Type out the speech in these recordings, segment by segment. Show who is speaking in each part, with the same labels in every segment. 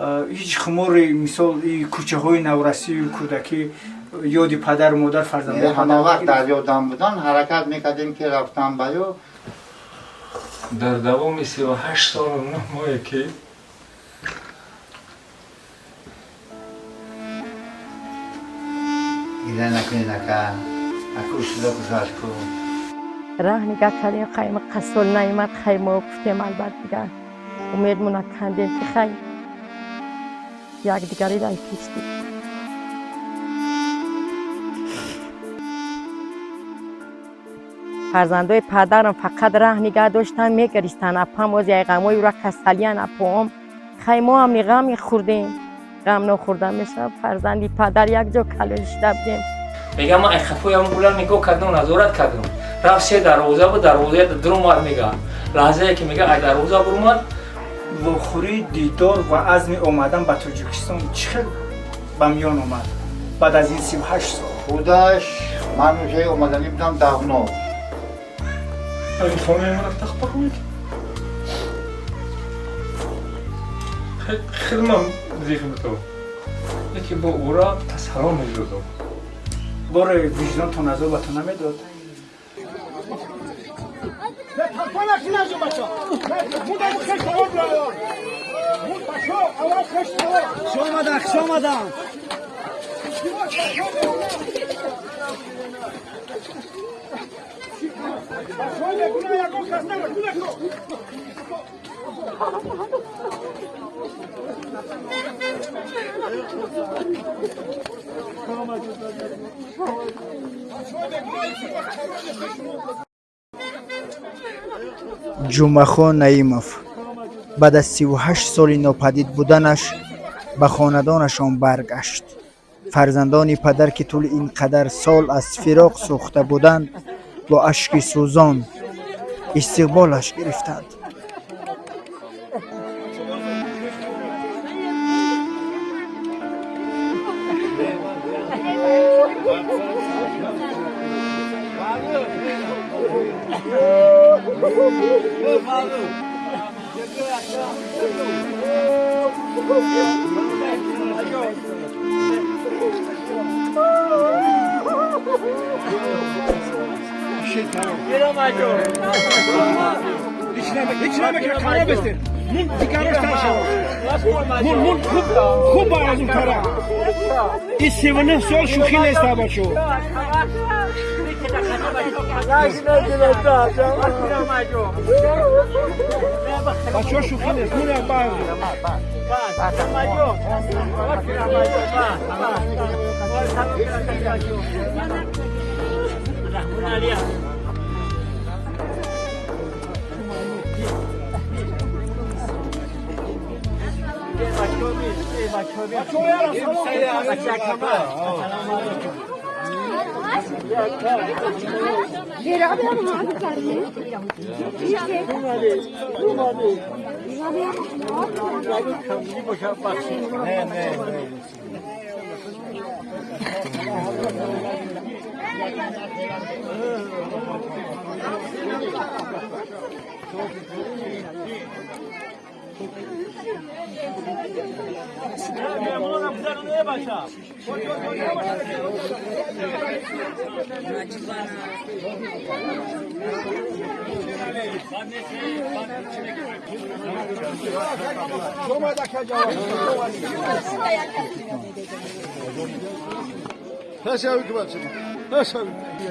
Speaker 1: Ҳеҷ хумори, мисол, кӯчаҳои наврасию кӯдакӣ, ёди падару модар, фарзандои
Speaker 2: Ҳама вақт дар ёдам будан, ҳаракат мекардем, ки рафтам ба ё.
Speaker 3: Дар давоми 38 солу 9 моҳе ки
Speaker 2: Гиря накунед, ака, аку, шуда гузашт ку.
Speaker 4: Раҳ нигаҳ кардем, хайма қассол наимад. Хай, мо гуфтем, албат, дигар умедмона кандем, ки хай, якдигари рай пиштем. Фарзандои падарам фақат раҳ нигаҳ доштан, мегаристанд. Апам оз яйғамои ура касалиян, апоам. Хай, мо ҳам ғам хӯрдем, ғам нохӯрда мешавад? Фарзанди падар якҷо калон шуда будем.
Speaker 3: Мегам, ман қафоям буланд нигоҳ кардам, назорат кардам. Рафт, се дарвоза буд, дарвозаи даромад. Мега, лаҳзае ки, мега, ай дарвоза бурумад.
Speaker 1: Вохӯрӣ, дидор ва азми омадан ба Тоҷикистон чӣ хел ба миён омад баъд аз ин 38 сол?
Speaker 2: Худаш ман уже омаданӣ будам давно.
Speaker 3: Хонаи ман тахпақ мекунад. Хеле ман зиқ будам, яке бо ӯра салом медодам.
Speaker 1: Боре виҷдонтон азобатон намедод?
Speaker 5: Хуш омадан, хуш омадан.
Speaker 1: Ҷумъахон Наимов баъд аз 38 соли нопадид буданаш ба хонадонашон баргашт. Фарзандони падар, ки тӯли ин қадар сол аз фироқ сӯхта буданд, бо ашки сӯзон истиқболаш гирифтанд.
Speaker 5: Ҳеч намекунад, қарор бистед. Мун дигарош тар шавад. Мун, мун хуб, хуб ба аз он тараф. Ин 39 сол шӯхӣ нест, бачо. Бачо, шӯхӣ нест. Мун як ба.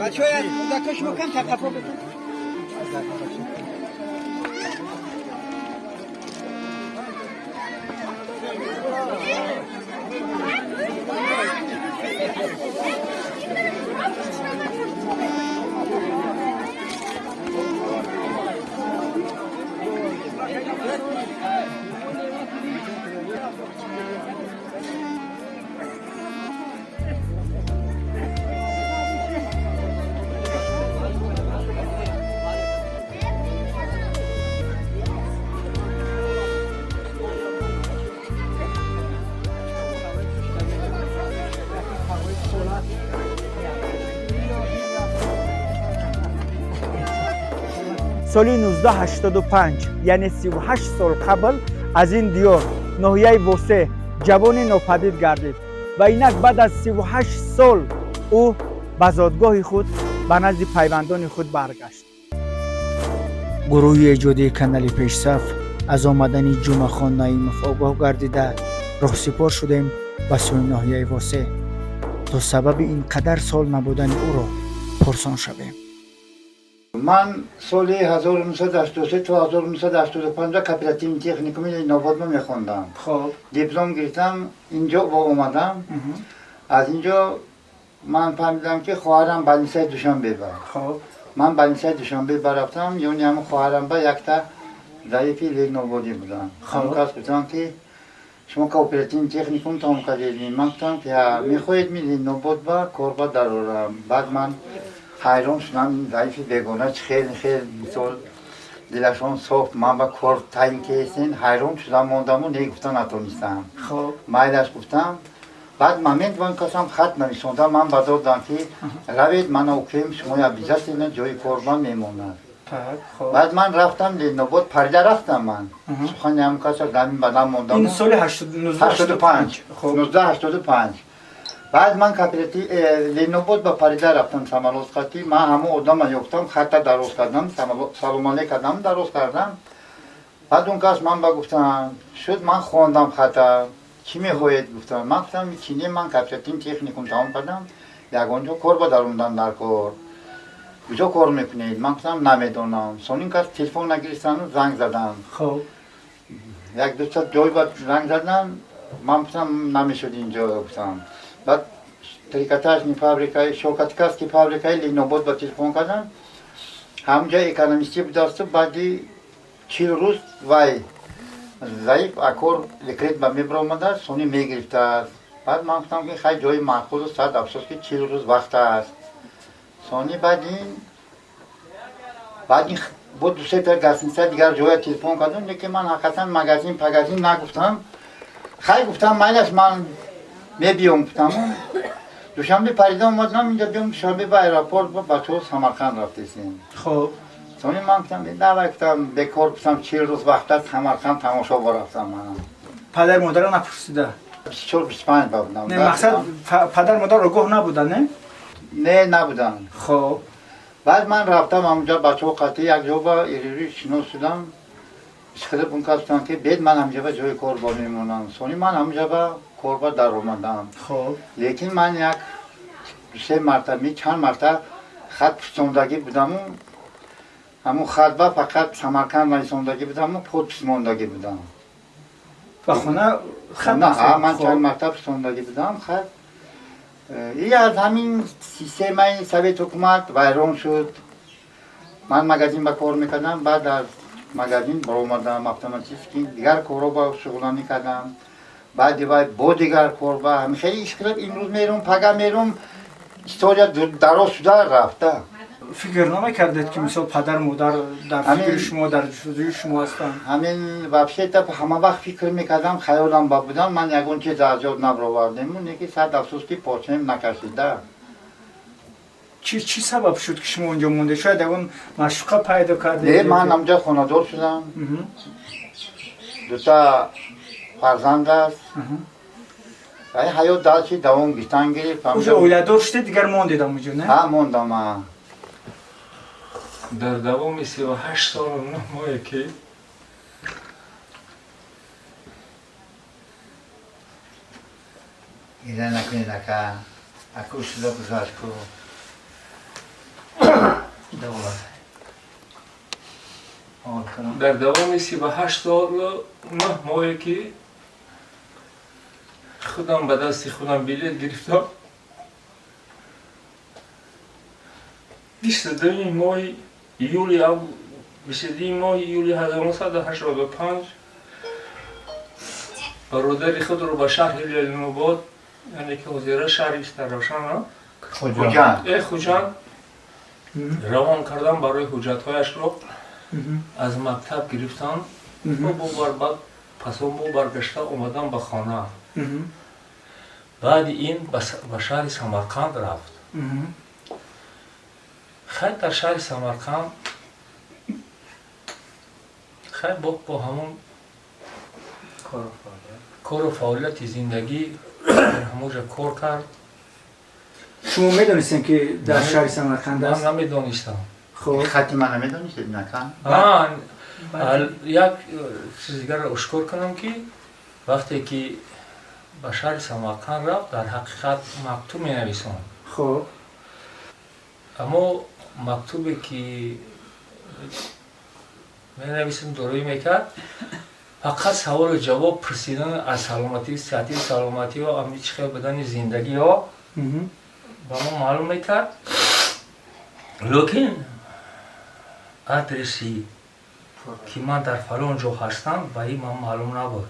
Speaker 5: Бачаҳоя, кӯдакҳо, шумо кам тақаффо бикун.
Speaker 1: Соли 1985, яъне 38 сол қабл аз ин диёр, Ноҳияи Восе ҷавоне нопадид гардид ва инак баъд аз 38 сол ӯ ба зодгоҳи худ, ба назди пайвандони худ баргашт. Гурӯҳи эҷодии канали Пешсаф аз омадани Ҷумъахон Наимов огоҳ гардида, роҳсипор шудем ба сӯи ноҳияи Восе, то сабаби ин қадар сол набудани ӯро пурсон шавем.
Speaker 2: Ман соли 1983 то 1985 кооперативный техникуми Ленинободро мехондам. Диплом гирифтам, инҷо бо омадам. Аз инҷо ман фаҳмидам, ки хоҳарам больницаи Душанбе ба. Ман больницаи Душанбе барафтам, ёни ҳамн хоҳарам ба якта заифи ленинободӣ будам. Ҳамн кас гуфтам, ки шумо кооперативный техникум тамом кардед? Ман гуфтам, ки мехоҳед ми Ленинобод ба кор ба дарорам. Баъд ман ҳайрон шудам, ин заифи бегона чи хеле хел мисол дилашон соф, ман ба кор таъин кесен. Ҳайрон шудам, мондаму не гуфта натонистам. Майлаш гуфтам. Баъд момент ван касам хат нависондам, ман ба додам, ки равед, мана окем, шумо обязательно ҷои корба мемонад. Баъд ман рафтам Ленинобод, парида рафтам ман. Сухани ҳам каса замин ба намондам.
Speaker 1: Ин соли
Speaker 2: 85, 1985. Баъд ман кооператив Ленинобод ба парида рафтам самолёт қатӣ. Ман ҳамон одама ёфтам, хатта дароз кардам, салом алейк кардам, дароз кардам. Баъд он кас ман ба гуфтам шуд, ман хондам хатта, чӣ мехоҳед гуфтам. Ман гуфтам, чине, ман кооператив техникум тамом кардам, ягон ҷо кор ба даромадам дар кор. Куҷо кор мекунед? Ман гуфтам, намедонам. Сонин кас телефон нагирифтану занг задам. Як дута ҷой ба занг задам, ман гуфтам, намешуд инҷо гуфтам. Баъд трикотажный фабрикаи, шёлкоткацкий фабрикаи Ленинобод ба телефон кардам. Ҳамҷа экономистӣ будасту баъди 40 рӯз вай заиф акор декрет ба мебаромада, сони мегирифтааст. Баъд ман гуфтам, ки хай, ҷои маъқулу, сад афсӯс, ки 40 рӯз вақт аст. Сони баъд ин бо ду-сета гостиница, дигар ҷоя телефон кардам, лекин ман ҳақиқатан магазин пагазин нагуфтам. Хай гуфтам, майлаш, ман мебиём гуфтаму Душанбе парида омадам инҷа, биём Душанбе ба аэропорт, ба бачаҳо Самарқанд рафтесем. Сони ман гуфтам, давай, гуфтам, бекор гуфтам, 40 рӯз вақт аст, Самарқанд тамошо борафтам манам.
Speaker 1: Падар модарро напурсида?
Speaker 2: 24, 25 ба будам.
Speaker 1: Не, мақсад, падар модар огоҳ набуданд, не?
Speaker 2: Не, набуданд. Баъд ман рафтам ҳамунҷа, бачаҳо қатъи як ҷо ба ирири шинос шудам. Ишқилиб он кас гуфтам, ки бед, ман ҳамҷа ба ҷои кор ба мемонам. Сони ман ҳамҷа ба кор ба даромадам. Лекин ман як се мартаба, чанд марта хат пурсондагӣ будаму ҳамун хат ба фақат Самарқанд нависондагӣ будаму подпись мондагӣ будам.
Speaker 1: Ба хона хат?
Speaker 2: На, ман чанд марта пурсондагӣ будам хат. И аз ҳамин системаи совет ҳукумат вайрон шуд. Ман магазин ба кор мекардам, баъд аз магазин баромадам автоматически, дигар корҳо ба шуғуланӣ кардам. Баъди вай бо дигар кор ба ҳамин хеле иш кирад, имрӯз мерум, пага мерум, история дароз шуда рафта.
Speaker 1: Фикр намекардед, ки мисол падар модар дар фикри шумо, дар ҷустуҷӯи шумо ҳастанд?
Speaker 2: Ҳамин вообще-то ҳама вақт фикр мекардам, хаёлам ба будам, ман ягон чиз аз ёд набаровардему, неки сад афсӯс, ки почнем накашида.
Speaker 1: Чӣ сабаб шуд, ки шумо онҷо мондед? Шояд ягон маъшуқа пайдо кардед?
Speaker 2: Не, ман ҳамҷа хонадор шудам, дута фарзанд аст, ҳаёт дальше давом гирифтан гирифт.
Speaker 1: Уже оиладор шудед, дигар мондед ҳамонҷо, не?
Speaker 2: Ҳа, мондам.
Speaker 3: Дар давоми 38 солу 9 моҳе ки
Speaker 2: Гиря накунед, ака, аку шуда гузашт ку.
Speaker 1: Давлат.
Speaker 3: Дар давоми 38 солу 9 моҳе ки худам ба дасти худам билет гирифтам, 22-ми моҳи июли, 22-ми моҳи июли 1985 бародари худро ба шаҳри Ленинобод, яъне ки ҳозира шаҳри Истаравшан, Хуҷанд равон кардам барои ҳуҷҷатҳояшро аз мактаб гирифтан. Баъд пасон бо баргашта омадам ба хона. Баъди ин ба шаҳри Самарқанд рафт. Хай, дар шаҳри Самарқанд хай бо ҳамон Кору фаъолияти зиндагӣ дар ҳамонҷа кор кард.
Speaker 1: Шумо медонистем, ки дар шаҳри Самарқанд
Speaker 3: Ман
Speaker 1: аст?
Speaker 3: Намедонистам.
Speaker 1: Хуб.
Speaker 2: Хати ман намедонистед, нака?
Speaker 3: Як чиз дигарро ошкор кунам, ки вақте ки ба шаҳри Самарқанд рафт, дар ҳақиқат мактуб менависонд. Аммо мактубе ки менависем, дороӣ мекард фақат саволу ҷавоб, пурсидан аз саломатӣ, сиҳати саломатиҳо, ами чӣ хел будани зиндагиҳо ба мо маълум мекард, лекин адреси ки ман дар фалон ҷо ҳастам, ба ин ман маълум набуд.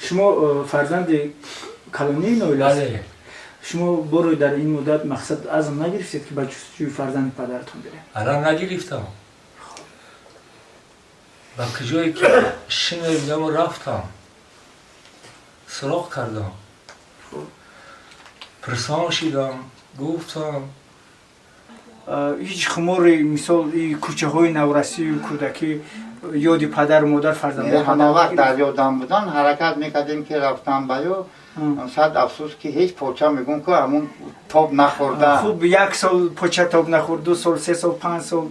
Speaker 1: Шумо фарзанди калонии ноил ҳастед?
Speaker 3: Бале.
Speaker 1: Шумо боро дар ин муддат мақсад азм нагирифтед, ки ба ҷустуҷӯи фарзанди падаратон биред?
Speaker 3: Ара, нагирифтам. Ба куҷое ки шинавидаму рафтам, суроғ кардам, пирсон шидам, гуфтам.
Speaker 1: Ҳеҷ хумори, мисол, кӯчаҳои наврасию кӯдакӣ, ёди падару модар, фарзандони
Speaker 2: Ҳама вақт дар ёдам будан, ҳаракат мекардем, ки рафтам ба ё. Сад афсӯс, ки ҳеҷ поча, мегӯм ку, ҳамун тоб нахӯрда.
Speaker 1: Хуб, як сол поча тоб нахӯрд, 2 сол, 3 сол, 5 сол.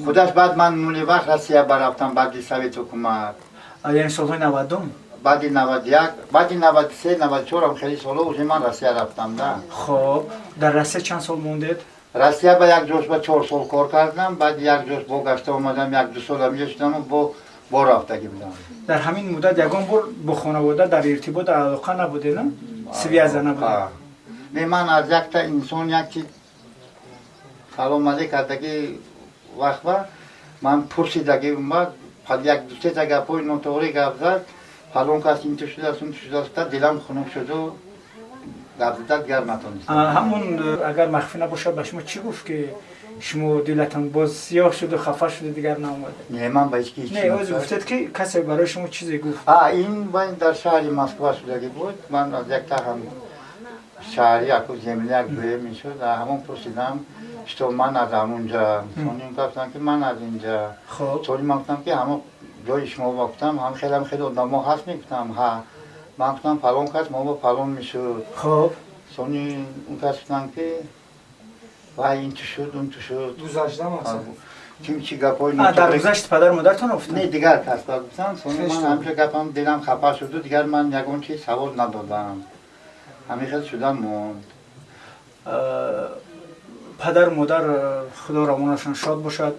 Speaker 2: Худаш баъд ман мули вақт Россия барафтам, баъди Совет ҳукумат.
Speaker 1: Яъне солҳои 90-ум?
Speaker 2: Баъди 91, баъди 93, 94-ам, хеле соло уже ман Россия рафтам да.
Speaker 1: Хоб, дар Россия чанд сол мондед?
Speaker 2: Россия ба як ҷош ба 4 сол кор кардам, баъд як ҷош бо гашта омадам, як ду сол амҷо шудаму бо рафтагӣ будам.
Speaker 1: Дар ҳамин муддат ягон бор бо хонавода дар иртибот, дар алоқа набудед, на связь набудед?
Speaker 2: Не, ман аз якта инсон як чи салом алейк кардаги вақт ба ман пурсидаги, як дусета гапҳои нотоғрӣ гап зад, фалон кас инту шудааст, унту шудааст, дилам хунук шуду гап зада дигар натонистам.
Speaker 1: Ҳамун, агар махфӣ набошад, ба шумо чӣ гуфт, ки шумо дилатон боз сиёҳ шуду, хафа шуду, дигар наомадед?
Speaker 2: Не, ман ба ҳеҷ ки.
Speaker 1: Не, ози гуфтед, ки касе барои шумо чизе гуфт.
Speaker 2: Ин дар шаҳри Москва шудагӣ буд. Ман аз якта ҳам шаҳри, яку земляк гӯе мешуд, ҳамон пурсидам, что ман аз ҳамунҷа. Соним гуфтам, ки ман аз инҷа. Сони ман гуфтам, ки ҳамон ҷои шумо ба гуфтам, ҳам хелам хеле одамо ҳаст, мегуфтам, ҳа, ман гуфтам, фалон кас мо ба фалон мешуд. Сони он кас гуфтам, ки вай ин ту шуд, он ту шуд. Ким чи гапҳои
Speaker 1: Дар гузашти падару модаратон гуфтам?
Speaker 2: Не, дигар кас ба гуфтам. Сони ман ҳамча гапам дилам хафа шуду, дигар ман ягон чиз савол надодам, ҳамин хел шуда монд.
Speaker 1: Падару модар, Худо равонашон шод бошад,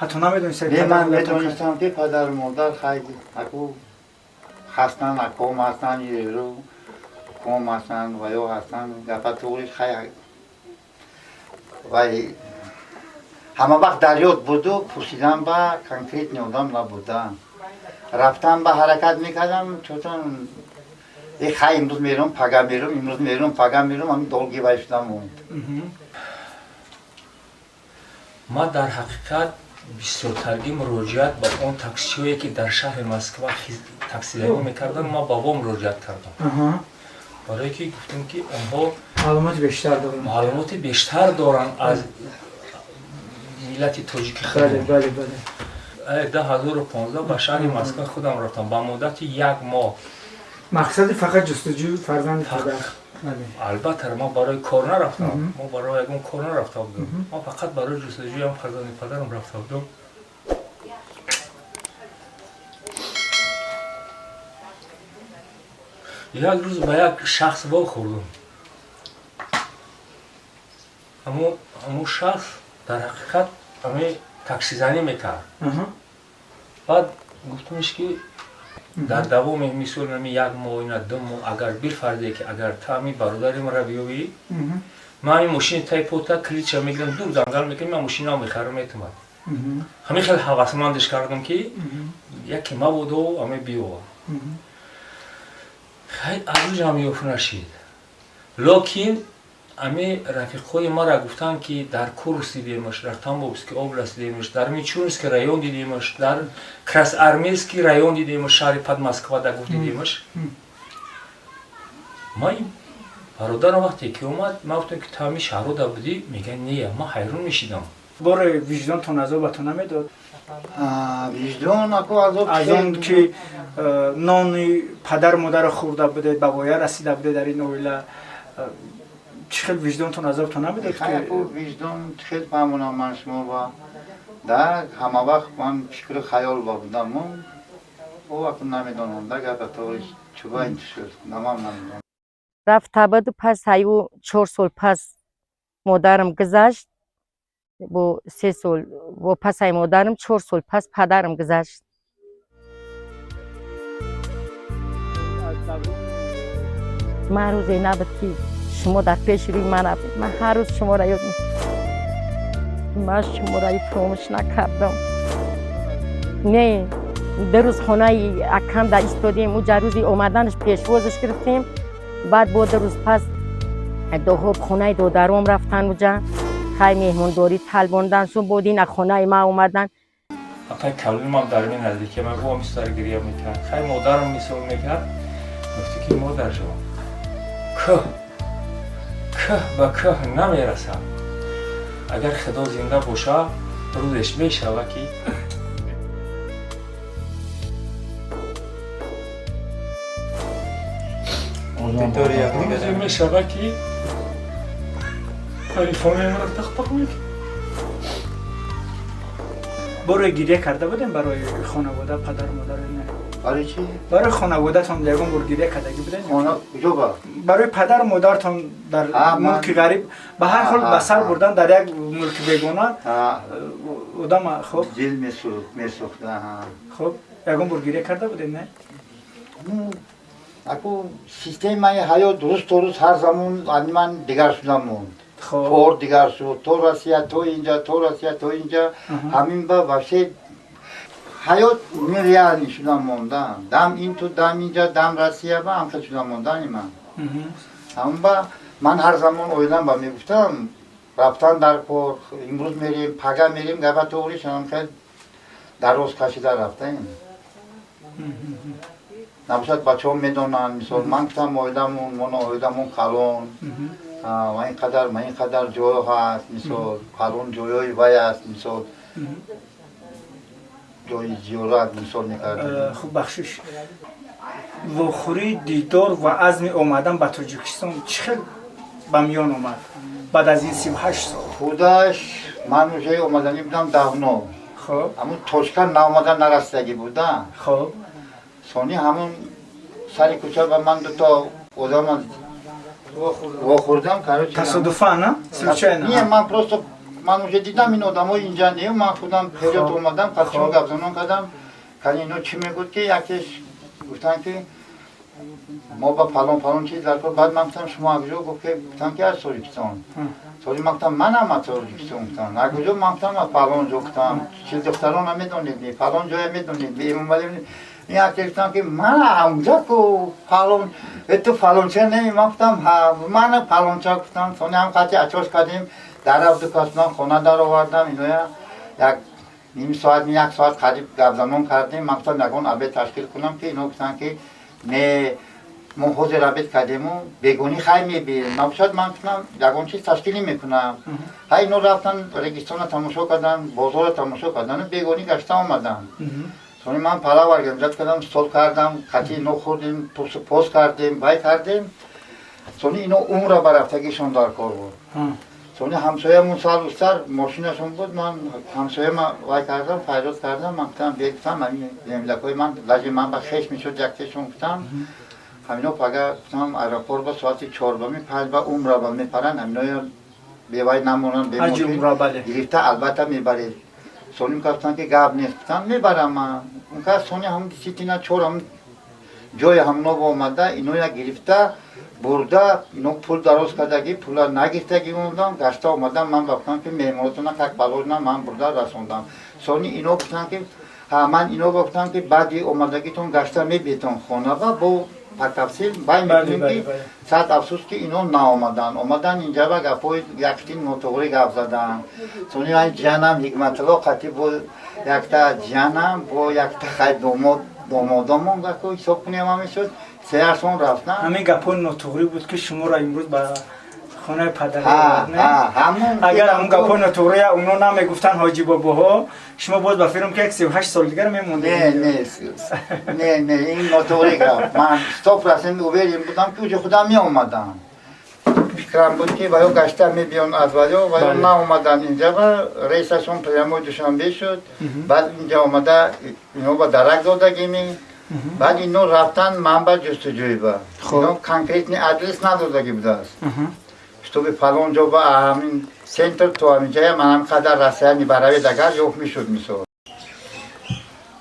Speaker 1: ҳатто намедонистед?
Speaker 2: Не, ман медонистам, ки падару модар хай аку ҳастанд, аком ҳастанд, еру ком ҳастанд ва ё ҳастанд. Гапа туғри, хай, вай ҳама вақт дар ёд буду, пурсидан ба конкретный одам набуда. Рафтан ба ҳаракат мекардам, чотон э хай, имрӯз мерам, пага мерам, имрӯз мерам, пага мерам, ҳамин долги вай шуда монд.
Speaker 3: Ман дар ҳақиқат бисёртарги муроҷиат ба он таксиҳое, ки дар шаҳри Москва таксиравӣ мекарданд, ман ба во муроҷиат кардам, барое ки гуфтем, ки онҳо
Speaker 1: маълумоти бештар доранд.
Speaker 3: Маълумоти бештар доранд аз миллати тоҷики.
Speaker 1: Бале, бале.
Speaker 3: 2015 ба шаҳри Москва худам рафтам ба муддати як моҳ.
Speaker 1: Мақсади фақат ҷустуҷӯи фарзанди падар?
Speaker 3: Албатта, ман барои кор нарафтам, мо барои ягон кор нарафта будам, ман фақат барои ҷустуҷӯи фарзанди падарам рафта будам. Як рӯз ба як шахс вохӯрдам. Ҳамун шахс дар ҳақиқат ҳами таксизанӣ мекард. Баъд гуфтамш, ки дар давоми мисол ами як моҳ ина 2 моҳ, агар бирфарзе, ки агар та ами бародари маро биёвӣ, ман ами мошини тай пота клича мегирам, дур дангал мекунам, ман мошинам мехарам, метумад. Ҳамин хеле ҳавасмандиш кардам, ки яке мабодо ами биёва. Хай, аз уҷам ёфт нашид, лекин ами рафиқҳои мара гуфтанд, ки дар Курск дидемаш, дар Тамбовский область дидемаш, дар Мичуринский район дидемаш, дар Красноармейский район дидемаш, шаҳри под Москва да гуфт дидемаш. Ман бародарам вақте ки омад, ман гуфтам, ки ту ҳами шаҳрҳо да будӣ? Мегӯяд, не. Ман ҳайрон мешидам.
Speaker 1: Боре виҷдонтон азобатон намедод?
Speaker 2: Виҷдон аку азоб.
Speaker 1: Аз он ки нони падару модарро хӯрда будед, ба воя расида будед дар ин оила, чӣ хел виҷдонтон азобтон намедод?
Speaker 2: Ки виҷдон хел фаҳмонам ман шумо ба да ҳама вақт ман фикру хаёл ба будам. О, аку намедонам да гапа то чуба ин шуд, намам намедонам.
Speaker 4: Рафта буду пас аю 4 сол пас модарам гузашт, бо 3 сол бо пасай модарам 4 сол пас падарам гузашт. Ман рӯзе набуд, ки шумо дар пеши рӯи ман набуд. Ман ҳар рӯз шуморо ёд мекардам, ман шуморо фуромӯш накардам. Не, 2 рӯз хонаи акам да истодем, уҷа рӯзи омаданаш пешвозаш гирифтем. Баъд бо 2 рӯз пас доҳоб хонаи додаром рафтан, уҷа хай меҳмондорӣ талбондан, сун бо дина хонаи ма омадан.
Speaker 3: Апай калимам дар ми наздики ма гум сар гиря мекард. Хай модарам мисол мекард, гуфти ки модарҷон, кӯҳ кӯҳ ба кӯҳ намерасад, агар Худо зинда боша, рӯзеш мешава ки рӯзе мешава ки телефонамро тақ-тақ мекунад.
Speaker 1: Боре гиря карда будем барои хонавода, падару модар? Не?
Speaker 2: Барои чӣ?
Speaker 1: Барои хонаводатон ягон бор гиря кардагӣ будем?
Speaker 2: Хона куҷо ба?
Speaker 1: Барои падару модаратон дар мулки ғариб, ба ҳар ҳол ба сар бурдан дар як мулки бегона одама, хоб.
Speaker 2: Дил месӯхт.
Speaker 1: Хоб, ягон бор гиря карда будем, не?
Speaker 2: Аку системаи ҳаёт рӯз то рӯз ҳар замон ман дигар шуда монд. Кор дигар шуд, то Россия, то инҷа, то Россия, то инҷа, ҳамин ба вообще ҳаёт нереальный шуда монда. Дам ин ту, дам инҷа, дам Россия, ба ҳамхел шуда мондани ман. Ҳамин ба ман ҳар замон оилам ба мегуфтам, рафтан дар кор, имрӯз мерем, пага мерем, гапа тоғри шанам, хел дароз кашида рафтаем. Набошад, бачаҳо медонанд, мисол, ман гуфтам, оиламон, моно оиламон калон, ва ин қадар, ма ин қадар ҷой ҳаст, мисол, калон ҷойҳои вай аст, мисол, ҷои зиёрат, мисол, мекардем.
Speaker 1: Хуб, бахшиш, вохӯрии дидор ва азми омадан ба Тоҷикистон чӣ хел ба миён омад баъд аз ин 38 сол?
Speaker 2: Худаш ман уже омаданӣ будам давно. Ҳамун точка наомада нарасидагӣ буда. Сони ҳамун сари кӯча ба ман дуто одама вохӯрдам, короче.
Speaker 1: Тасодуфан, а? Случайно?
Speaker 2: Не, ман просто ман уже дидам, ин одамо инҷа не, ман худам вперёд омадам, қасчон гапзанон кардам, кани ино чӣ мегӯд, ки якеш гуфтанд, ки мо ба фалон фалон чиз дар кор. Баъд ман гуфтам, шумо аз куҷо? Гуфт, ки гуфтам, ки аз Тоҷикистон. Соли ман гуфтам, манам аз Тоҷикистон, гуфтам. Аз куҷо? Ман гуфтам, аз фалон ҷо, гуфтам. Чил духтарона медонед, фалон ҷоя медонед, Эмомалӣ. Ин яке гуфтам, ки мана ҳамҷа ку фалон, ту фалонча не? Ман гуфтам, ҳа, мана фалонча, гуфтам. Сони ҳам қати ачош кардем, дар рафту касбан хона даровардам иноя, як ним соат, як соат қариб гапзанон кардем. Ман гуфтам, ягон обед ташкил кунам, ки ино гуфтанд, ки не, мо ҳозир обед кардему, бегонӣ хай мебием, набошад, ман гуфтам, ягон чиз ташкил мекунам. Ҳай, ино рафтан, Регистона тамошо кардан, бозорро тамошо кардану бегонӣ гашта омаданд. Сони ман палав организат кардам, стол кардам, қати ино хӯрдем, пос кардем, вай кардем. Сони ино умра ба рафтагишон дар кор буд. Сони ҳамсоямон сал устар мошинашон буд, ман ҳамсояма вай кардам, файрод кардам. Ман гуфтам, бегуфтам, ҳамин землякои ман, даже ман ба хеш мешуд яктешон, гуфтам, ҳамино пага, гуфтам, аэропорт ба соати 4 ба ми 5 ба умра ба мепаранд, ҳаминоя бевай намонанд, бемошин гирифта албатта мебаред. Сони гуфтанд, ки гап нест, гуфтам, мебарам ман. Унка сони ҳам действительно 4 ҳам ҷои ҳамно омада, иноя гирифта бурда, ино пул дароз кардагӣ, пула нагирифтагӣ мондам, гашта омадам. Ман гуфтам, ки меҳмонотона как положено ман бурда расондам. Сони ино гуфтанд, ки ман ино гуфтам, ки баъди омадагитон гашта мебиетон хона ва бо ба тафсил бай мекунем, ки сад афсӯс, ки ино наомаданд. Омадан инҷа ва гапҳои якти нотуғрӣ гап заданд. Сони ай ҷиянам Ҳикматулло қатӣ бо якта ҷиянам, бо якта хай домод, домодомон гаку ҳисоб кунем, ҳамин шуд, сеяшон рафтан.
Speaker 1: Ҳамин гапҳои нотуғрӣ буд, ки шуморо имрӯз ба Хонаи падарӣ, агар ҳамун гапҳои нотуғрия уно намегуфтанд, ҳоҷи бобоҳо, шумо боз ба фирм ки як 38 соли дигар мемондед.
Speaker 2: Не, не, не, не, ин нотуғри гап. Ман 100% уверен будам, ки уже худам меомадам. Фикрам буд, ки ваё гашта мебиён аз ваё, ваё наомадан инҷа ва рейсашон прямой Душанбе шуд. Баъд инҷа омада, ино ба дарак додагими. Баъд ино рафтан ман ба ҷустуҷӯй ба. Ино конкретный адрес надодагӣ будааст. Чтобы фалон ҷо ба ҳамин центр то ҳамин ҷая ман ҳам қадар расстояние баравед, агар ёфт мешуд, мисол.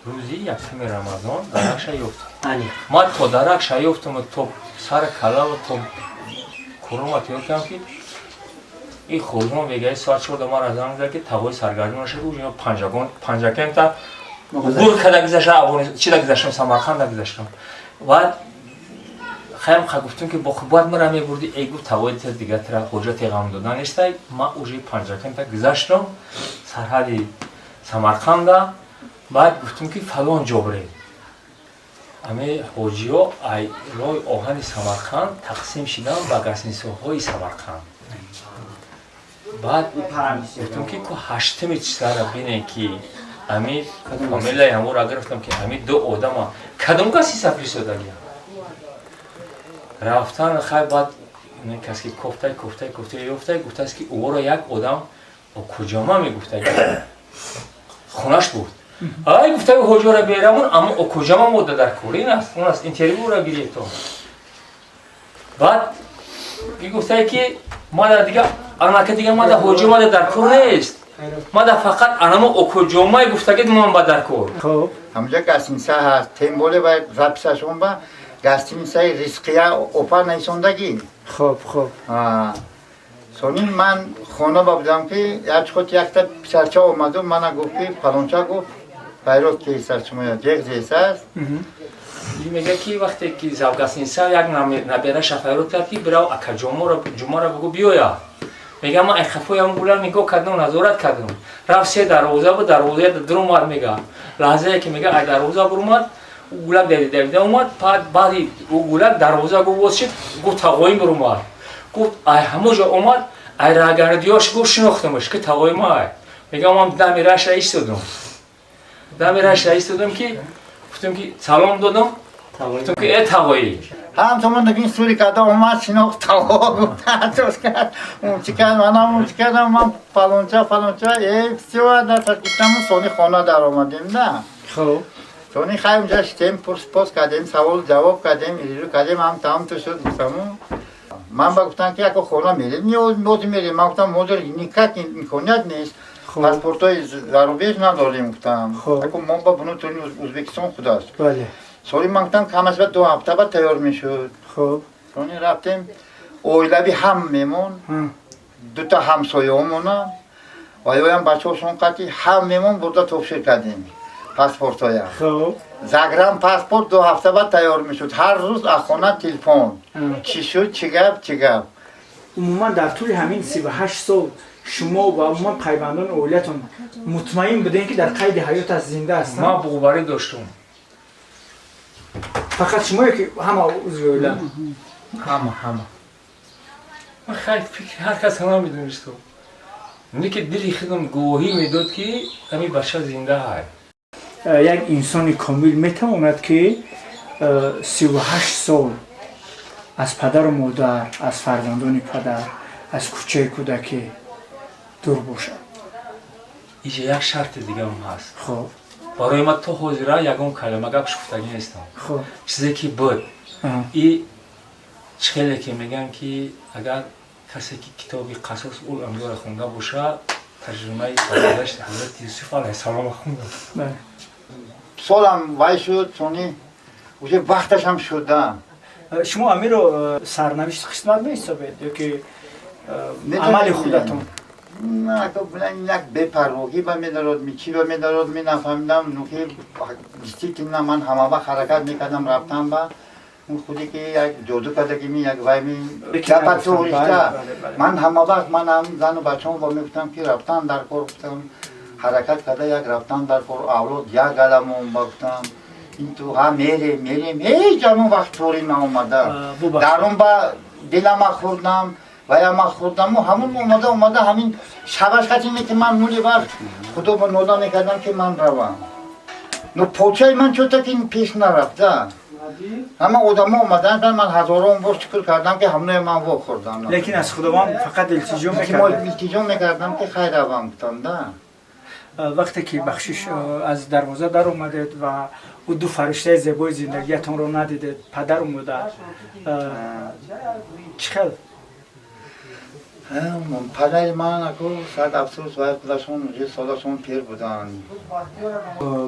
Speaker 3: Рӯзи якуми Рамазон даракша ёфтам. Ман то даракша ёфтам, то сари калава, то курума тиёр кардам, ки ин хурдон мегаи соат 4 мара занг зад, ки тавои саргардон нашуд, уҷо Панҷагон, Панҷакента гур када гузашта, чида гузаштам, Самарқанда гузаштам. Баъд хайрам ха гуфтам, ки бояд мара мебурди. Эй, гуфт, тавои дига тира ҳуҷҷати ғам дода нестай. Ман уже Панҷакента гузаштам, сарҳади Самарқанда. Баъд гуфтам, ки фалон ҷо бирем. Ами ҳоҷиҳо ай роҳи оҳани Самарқанд тақсим шидан ба гостиницаҳои Самарқанд. Баъд гуфтам, ки ку ҳаштуми числара бинем, ки ами фамилияи ҳаморо гирифтам, ки ами ду одама кадом гостиница фиристодагиям рафтан. Хай, баъд кас ки кофтай, кофтай, кофтай, ёфтай, гуфтааст, ки ӯро як одам Окуҷома мегуфта, хонаш буд. Ай, гуфта, ҳоҷора берамон, аммо Окуҷама мода дар кор ин аст, он аст, интервюро гирифт. Баъд гуфтае, ки мада дига анака дига мада ҳоҷи мада дар кор нест, мада фақат анамо Окуҷомай гуфтагид ман ба дар кор.
Speaker 2: Ҳамҷа гостиница ҳаст, тем более ба записашон ба гостиницаи Ризқия опа нависондагӣ.
Speaker 1: Хоб, хоб.
Speaker 2: Сони ман хона ба будам, ки як хот якта писарча омаду мана гуфт, ки фалонча, гуфт, файрод кейсар шумоя ҷеғ зесааст.
Speaker 3: Мега, ки вақте ки завгостиница як набераша файрод кард, ки бирав ака Ҷумаро бугу биёя. Мега, ман айхафоям гула нигоҳ кардам, назорат кардам. Рафт, се дарвоза буд, дарвозаи даромад. Мега, лаҳзае ки, мега, ай дарвоза бурумад, гулак давида омад. Баъди гулак дарвоза гуфт воз шид, гуфт, тағоим бурумад. Гуфт, ай ҳамон ҷо омад, ай рагардиёш, гуфт, шинохтамаш, ки тағои май. Мегам, ман дами раша истодам, дами раша истодам, ки гуфтам, ки салом додам, гуфтам, ки э тағоӣ.
Speaker 2: Ҳам томон дагин сури карда омад, шинохт, тағо гуфт, кард, чи кард, манам чи кардам, ман фалонча, фалонча, э, всё, гуфтам. Сони хона даромадем да.
Speaker 1: Хоб.
Speaker 2: Сони хай унҷа шитем, пурс-пос кардем, савол ҷавоб кардем, ириру кардем, ҳам тамом ту шуд. Гуфтаму ман ба гуфтам, ки яко хона мерем, нози мерем. Ман гуфтам, ҳозир никак имконият нест, паспортҳои зарубеж надорем, гуфтам, ако мо ба внутренний Узбекистон худааст. Соли ман гуфтам, камаш ба 2 ҳафта ба тайёр мешуд. Сони рафтем, оилави ҳам мемон, дута ҳамсояомона ва ёям бачаҳошон қати ҳам мемон бурда топшир кардем паспортҳоя. Загранпаспорт 2 ҳафта баъд тайёр мешуд. Ҳар рӯз аз хона телефон: чӣ шуд, чӣ гап, чӣ гап?
Speaker 1: Умуман дар тӯли ҳамин 38 сол шумо ва умуман пайвандони оилатон мутмаин будем, ки дар қайди ҳаёт аст, зинда ҳастанд?
Speaker 3: Ман боварӣ доштум.
Speaker 1: Фақат шумое, ки ҳама узви оила?
Speaker 3: Ҳама, ҳама. Ман хай фикри ҳар кас намедонистам, ки дили худам гувоҳӣ медод, ки ҳамин бача зинда ҳай.
Speaker 1: Як инсони комил метавонад, ки 38 сол аз падару модар, аз фарзандони падар, аз кӯчаи кӯдакӣ дур бошад?
Speaker 3: Иҷа як шарти дигаам ҳаст.
Speaker 1: Хоб.
Speaker 3: Барои ман то ҳозира ягон калима гап шуфтагӣ нестам. Чизе ки буд и чӣ хеле ки мегӯянд, ки агар касе ки китоби Қасос ул анбиёро хонда бошад, тарҷумаи саргузашти ҳазрати Юсуф алайҳиссаломро хондам.
Speaker 2: Солам вай шуд, сони уже вақташам шуда.
Speaker 1: Шумо амиро сарнавишти қисмат меҳисобед ё ки амали худатон?
Speaker 2: Як бепарвогӣ ба медарод ми, чӣ ба медарод, ми нафаҳмидам. Ну ки действительно ман ҳама вақт ҳаракат мекардам рафтан ба он худе ки як ҷоду кардагими, як вайми гапа. Ман ҳама вақт ман ҳам зану бачаам ба мегуфтам, ки рафтан дар кор, гуфтам, ҳаракат карда як рафтан дар кор, авлод як галамон ба, гуфтам, ин ту ҳа мерем, мерем, ҳеҷ ҳамон вақт торӣ наомада. Дар он ба дилама хӯрдам. Ва я ман хӯрдаму ҳамун омада омада ҳамин шабаш қатиме ки ман мули вақт худо ба нода мекардам, ки ман равам. Но почаи ман чӯта ки пеш нарафта. Ҳама одамо омаданд, ман ҳазорон бор шукр кардам, ки ҳамоне ман вохӯрдам.
Speaker 1: Лекин аз Худованд фақат илтиҷо мекардед.
Speaker 2: Илтиҷо мекардам, ки хайр, равам, гуфтам да.
Speaker 1: Вақте ки, бахшиш, аз дарвоза даромадед ва ӯ ду фариштаи зебои зиндагиятонро надидед, падару модар, чӣ хел?
Speaker 2: Падари ман, аку, сад афсӯс, вай худашон уже солашон пир буданд.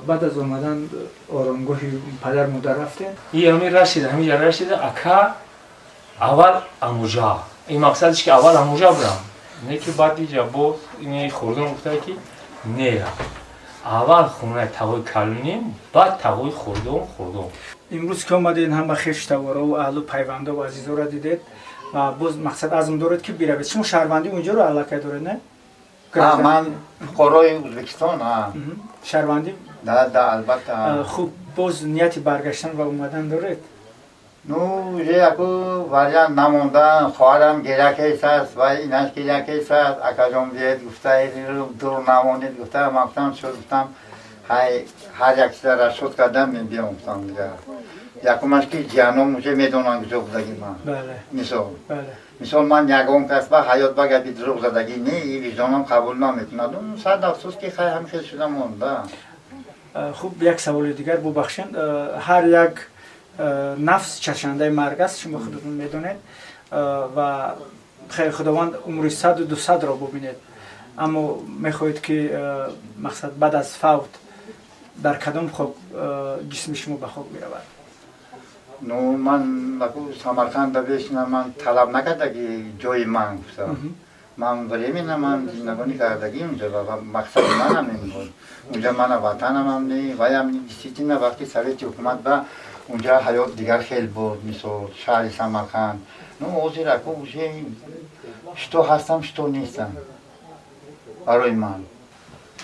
Speaker 1: Баъд аз омадан оромгоҳи падар модар рафтем.
Speaker 3: И ҳамин расида, ҳаминҷа расида, ака, аввал амуҷа, ин мақсадш ки аввал амуҷа бурам, не ки баъд иҷа боз ини хурдон гуфта, ки нера, аввал хонаи тағои калоним, баъд тағои хурдон.
Speaker 1: Имрӯз ки омадед, ҳама хештаворову аҳлу пайвандову азизоро дидед ва боз мақсад азм доред, ки биравед. Шумо шаҳрвандии унҷоро аллакай доред, не?
Speaker 2: Ман фуқарои Ӯзбекистон.
Speaker 1: Шаҳрвандӣ?
Speaker 2: Да, албатта.
Speaker 1: Хуб, боз нияти баргаштан ва омадан доред?
Speaker 2: Ну, уже яку вариант намонда. Хоҳарам гирякес аст ва инаш гирякес аст, акаҷон, биед, гуфта, дур намонед, гуфта. Ман гуфтам, шуд, гуфтам, ҳай, ҳар як чиза расчёт кардам, мебиём, гуфтам дигар. Якумаш ки ҷиҳаном уже медонанд куҷо будаги ман. Мисол, мисол, ман ягон кас ба ҳаёт ба гапи дурӯғ задагӣ не, и виҷдонам қабул намекунад. Сад афсӯс, ки хай, ҳам хел шуда монда.
Speaker 1: Хуб, як саволи дигар, бубахшед. Ҳар як нафс чашандаи марг аст, шумо худатон медонед, ва хеле Худованд умри 100-у 200-ро бубинед, аммо мехоҳед, ки мақсад, баъд аз фавт дар кадом хок ҷисми шумо ба хок биравад?
Speaker 2: Ну, ман Самарқанда бешина ман талаб накарда, ки ҷои ман, гуфтам, ман временно ман зиндагонӣ кардагӣ унҷа ва мақсади манам ин буд. Унҷа мана ватанамам не, ваям действительно вақти совети ҳукумат ба унҷа ҳаёт дигар хел буд, мисол, шаҳри Самарқанд. Ну, ҳозир аку уже что ҳастам, что нестам барои ман.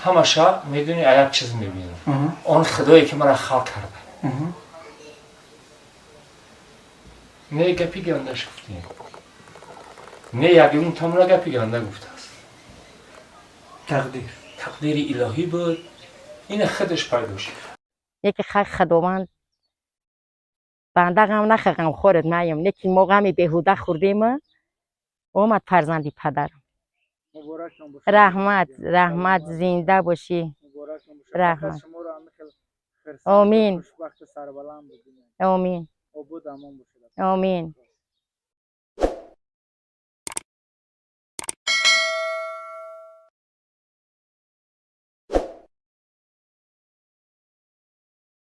Speaker 3: Ҳамаша медони, а як чиз мебинам: он худое ки мара халқ карда. Не гапи гандаш гуфтем, не ягон тамра гапи ганда гуфтааст.
Speaker 1: Тақдир.
Speaker 3: Тақдири илоҳӣ буд, ина худаш пайдо шуд.
Speaker 4: Яке хай, Худованд банда ғам нахӯр, ғамхорат маям, лекин мо ғами беҳуда хӯрдем. Омад фарзанди падарам. Раҳмат, раҳмат, зинда бошӣ, раҳмат. Омин, омин, омин.